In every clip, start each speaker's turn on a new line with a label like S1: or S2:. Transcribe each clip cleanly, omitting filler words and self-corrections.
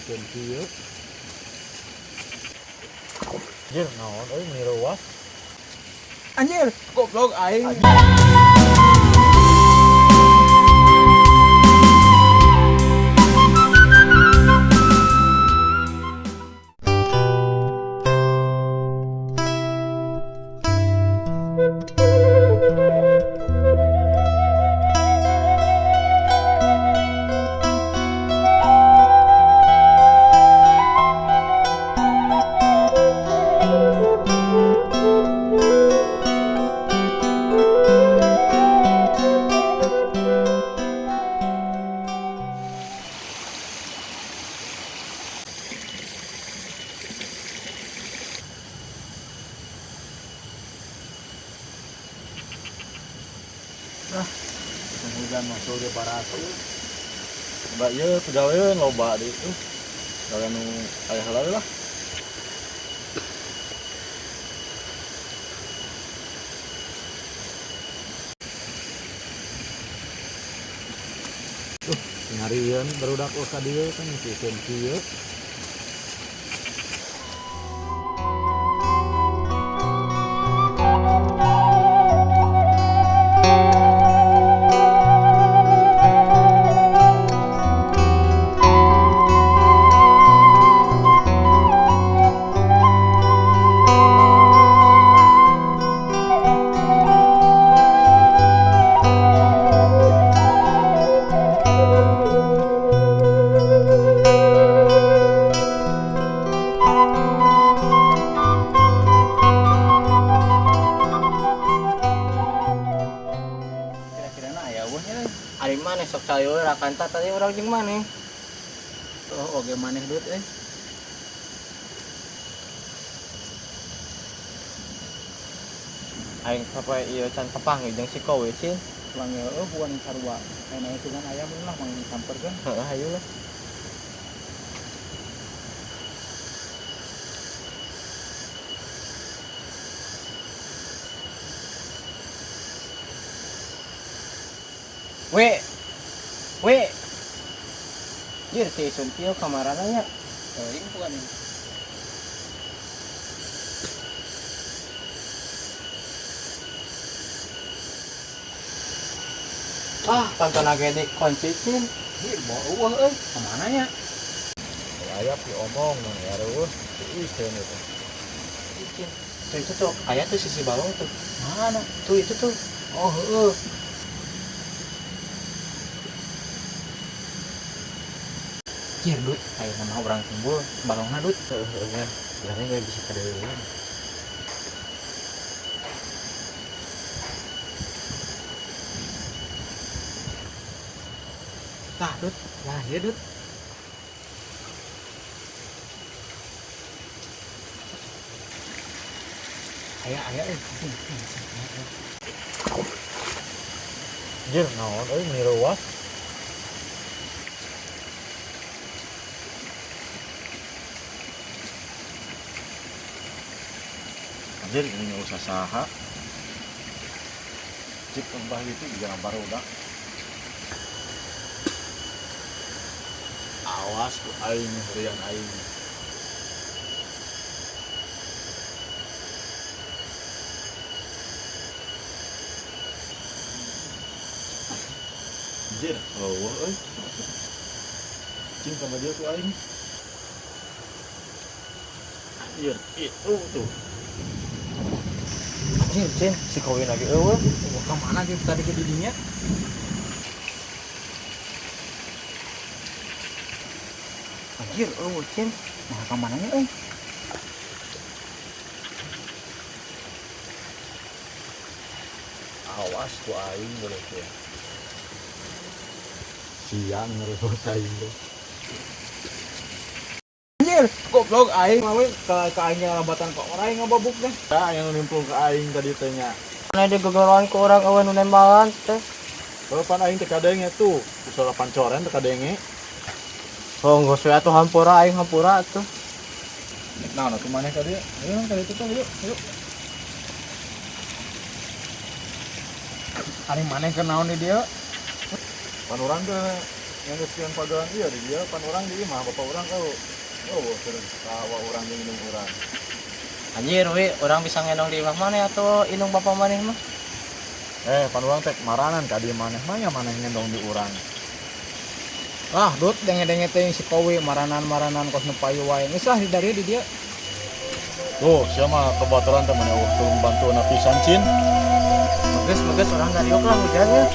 S1: Sikeun kieu. Anjir, naon euy meni reuas.
S2: Anjir, goblok aing.
S1: Hujan masuk ge baratu. Mbak ieu pegawean loba di itu. Gawe nu aya heula we lah. Nyarieun barudak ka dieu kan sikeun kieu.
S2: Kira-kira na aya eueuh nya. Ari maneh sok cai we rakanta tadi urang jeung maneh. Oh, oge maneh duit euy. Aing sampai ieu can kapanggih jeung si Kowe cin.
S3: Lang heueuh bukan sarua. Ayeuna sugan aya mun lah mang samperkeun.
S2: Heeh, hayu lah. We. We. Jir si Isun kieu kamarana nya.
S3: Teuing bukan ini.
S2: Ah, pantona ge dikunci cin.
S3: Ih, bawa eueuh euy. Kamana nya?
S1: Aya pi omong mun ya reueuh. Iseun itu.
S2: Cin. Tuh itu tuh, aya tuh sisi balong tuh.
S3: Mana?
S2: Tuh itu tuh.
S3: Oh, heueuh. Jir, Dut, ayeuna mah urang timbul balongna, Dut.
S2: Heeh, nya. Sebenarnya gak bisa kadeuleuan.
S3: Tah, Dut. Lah, ieu, Dut. Aya, aya euy.
S1: Anjir, naon euy meni reuas. Anjir, ini nggak usah saha. Cik lembah itu juga barudak. Awas ku aing hurian aing. Anjir, eueuh euy. Cing sama dia ku aing. Anjir, itu tuh.
S2: Anjir, cin, si Kowe lagi eueuh.
S3: Wah, kamana gitu tadi ke didinya?
S2: Anjir, eueuh cin.
S3: Nah, kamana nya euy?
S1: Awas ku aing boleh tuh. Siang ngerebut aing tuh.
S3: Anjir, goblok aing mah we ka aing ngalabatan ka orang ngababuk teh.
S1: Tah yang nimplung ke aing tadi teh nya.
S2: Mana dia gegeroan ke orang eueuh nu nembalan teh.
S1: Kalau pan aing teh kadenge tuh, usaha pancoran teh kadenge.
S2: Oh, geus we atuh hampura aing hampura atuh.
S1: Nah, atuh maneh tadi. Ayo kali itu tuh, yuk, yuk.
S3: Ari maneh keur naon di dieu?
S1: Pan urang teh Ngeungeuskeun pagawean ieu di dieu pan urang di imah bapak urang eueuh. Eueuh terus ka urang jeung indung urang.
S2: Anjir we, urang bisa ngendong di imah maneh atau indung bapak maneh mah?
S1: Eh, pan urang teh maranan ka di maneh mah nya maneh ngendong di urang.
S3: Lah, Dut, denge-denge teh si Kowi maranan-maranan kos nu payu wae. Geus lah di dari di dieu.
S1: Tuh, sia mah kebaturan teh maneh eueuh tulung bantu na pisan cin.
S2: Bagus, bagus urang dariuk lah hujannya.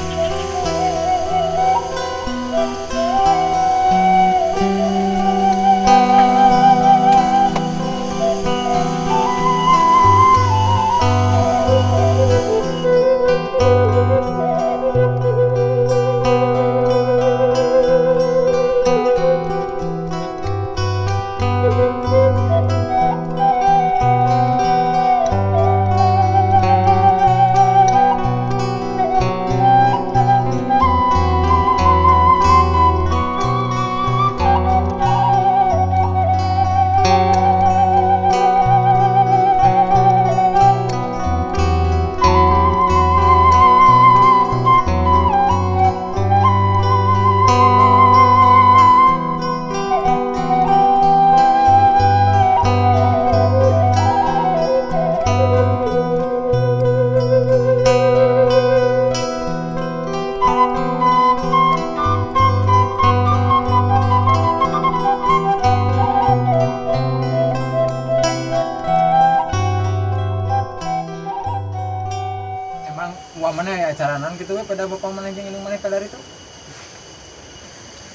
S3: Emang uang mana ya acara naon gitu we pada bapak maneh jeung indung maneh kadar itu?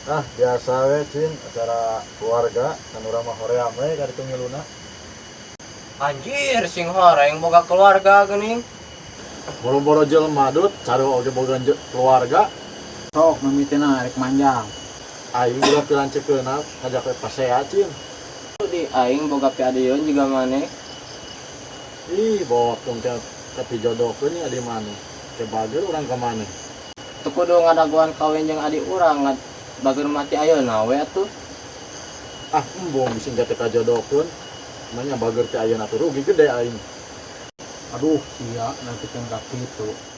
S1: Ah, biasa we cin acara keluarga kan urang mah hoream we ka ditu ngiluna.
S2: Anjir, sing horeng boga keluarga geuning.
S1: Boro-boro jelema Dut, sarua oge boga keluarga.
S3: Sok mimitina rek manjang.
S1: Aing ulah pilancekeunna ngajak we pasea cin.
S2: Di aing boga piadieun juga maneh.
S1: Ih, bawa waktu teh kapijodohkeun nya di maneh. Ke bager urang ka maneh.
S2: Teu kudu ngadagoan kawin jeung adik urang, bager mati ayeuna we atuh.
S1: Ah, embung bisi teh kajodohkeun. Manya bager teh ayeuna tuh rugi gede aing.
S3: Aduh, sia nanti kan kitu.